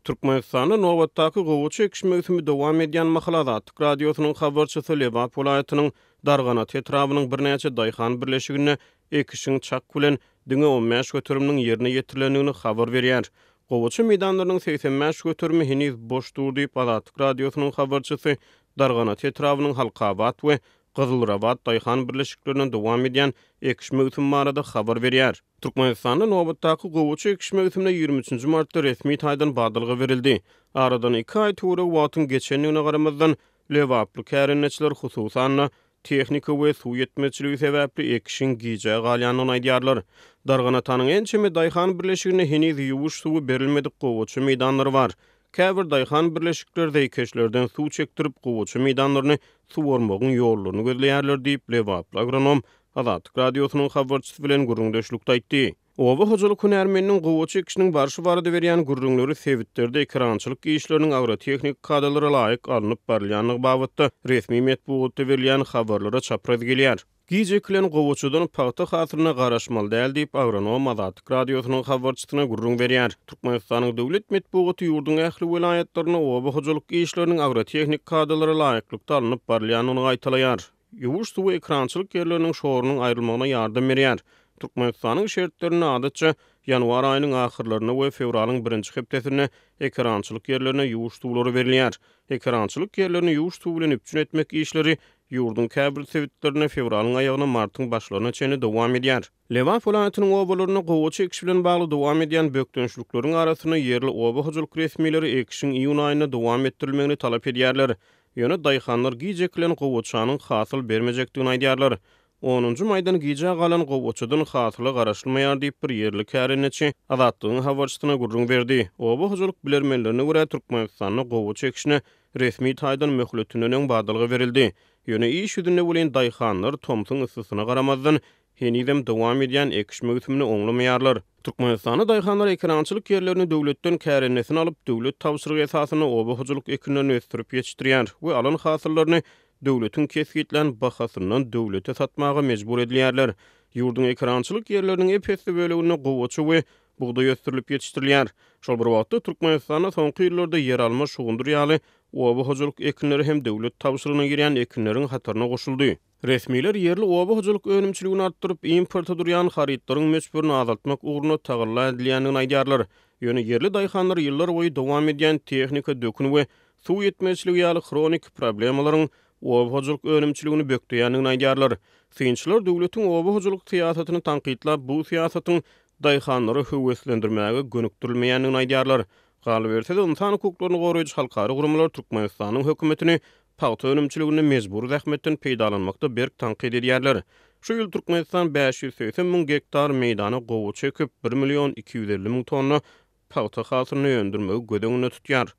Türkmenistanda nobatdaky gowaça ekiş möwsümi dowam edýän mahaly Azatlyk Radiosynyň habarçysy Lebap welaýatynyň Darganata etrabynyň birnäçe daýhan birleşiginde ekişiň çak bilen diňe 15 göteriminiň ýerine ýetirilendigini habar berýär. Gowaça meýdanlarynyň 85 göterimi heniz boş dur diýip, Azatlyk Radiosynyň habarçysy Darganata etrabynyň Halkabat we Gyzylrabat daýhan birleşiklerinde dowam edýän ekiş möwsümi barada habar berýär. Türkmenistanda nobatdaky gowaça ekiş möwsümine 23 nji martda resmi taýdan badalga berildi. Aradan iki aý töweregi wagtyň geçendigine garamazdan, lebaply kärendeçiler, hususan-da, tehnika we suw ýetmezçiligi sebäpli ekişiň gijä galýandygyny aýdýarlar. Darganatanyň ençeme daýhan birleşiginde heniz ýuwuş suwy berilmedik gowaça meýdanlary bar. Käbir daýhan birleşikleri zeýkeşlerden suw çekdirip, gowaça meýdanlaryny suwarmagyň ýollaryny gözleýärler diýip, lebaply agronom Azatlyk Radiosynyň habarçysy bilen gürrüňdeşlikde aýtdy. Oba hojalyk hünärmeniniň gowaça ekişiniň barşy barada berýän gürrüňleri sebitlerde ekerançylyk işleriniň agrotehniki kadalara laýyk alnyp barylýandygy babatda resmi metbugatda berilýän habarlara çapraz gelýär. Giç ekilen gowaçadan pagta hasylyna garaşmaly däl diýip, agronom Azatlyk Radiosynyň habarçysyna gürrüň berýär. Türkmenistanyň döwlet metbugaty ýurduň ähli welaýatlarynda oba hojalyk işleriniň agrotehniki kadalara laýyklykda alnyp barylýandygyny gaýtalaýar. Ýuwuş suwy ekrançylyk ýerleriniň şorunyň aýrylmagyna ýardam berýär. Türkmenistanyň şertlerinde adatça ýanwar aýynyň ahyrlarynda we fewralyň birinji hepdesinde ekerançylyk ýerlerine ýuwuş suwlary berilýär. Ekerançylyk ýerlerini ýuwuş suwy bilen üpjün etmek işleri ýurduň käbir sebitlerinde fewralyň aýagyna martyň başlaryna çenli dowam edýär. Lebap welaýatynyň obalarynda gowaça ekişi bilen bagly dowam edýän bökdençlikleriň arasynda ýerli oba hojalyk resmileri ekişiň iýun aýynda dowam etdirilmegini talap edýärler. Ýöne daýhanlar giç ekilen gowaçanyň hasyl bermejekdigini aýdýarlar. Onunjy maýdan gijä galan gowaçadan hasyla garaşylmaýar diýip, bir ýerli kärendeçi Azatlygyň habarçysyna gürrüň berdi. Oba hojalyk bilermenlerine görä, Türkmenistanda gowaça ekişine resmi taýdan möhletinden öň badalga berildi. Ýöne iş ýüzünde welin daýhanlar tomsuň yssysyna garamazdan, henizem dowam edýän ekiş möwsümini oňlamaýarlar. Türkmenistanda daýhanlar ekerançylyk ýerlerini döwletden kärendesine alyp, döwlet tabşyrygy esasynda oba hojalyk ekinlerini ösdürip ýetişdirýär we alan hasyllaryny döwletiň kesgitlän bahasyndan döwlete satmaga mejbur edilýärler. Ýurduň ekerançylyk ýerleriniň ep-esli böleginde gowaça we bugdaý ösdürilip ýetişdirilýär. Şol bir wagtda, Türkmenistanda soňky ýyllarda ýeralma, şugundyr ýaly oba hojalyk ekinleri hem döwlet tabşyrygyna girýän ekinleriň hataryna goşuldy. Resmiler ýerli oba hojalyk önümçiligini artdyryp, importa durýan harytlaryň möçberini azaltmak ugrunda tagalla edilýändigini aýdýarlar. Ýöne ýerli daýhanlar ýyllarboýy dowam edýän tehnika, dökün we suw ýetmezçiligi ýaly hroniki problemalaryň oba hojalyk önümçiligini bökdeýändigini aýdýarlar. Synçylar döwletiň oba hojalyk syýasatyny tankytlap, bu syýasatyň daýhanlary höweslendirmäge gönükdirilmeýändigini aýdýarlar. Galyberse-de, ynsan hukuklaryny goraýjy halkara guramalar Türkmenistanyň hökümetini pagta önümçiliginde mejbury zähmetden peýdalanmakda berk tankyt edýärler. Şu ýyl Türkmenistan 580 müň gektar meýdana gowaça ekip, bir million 250 müň tonna pagta hasylyny öndürmegi göz öňünde tutýar.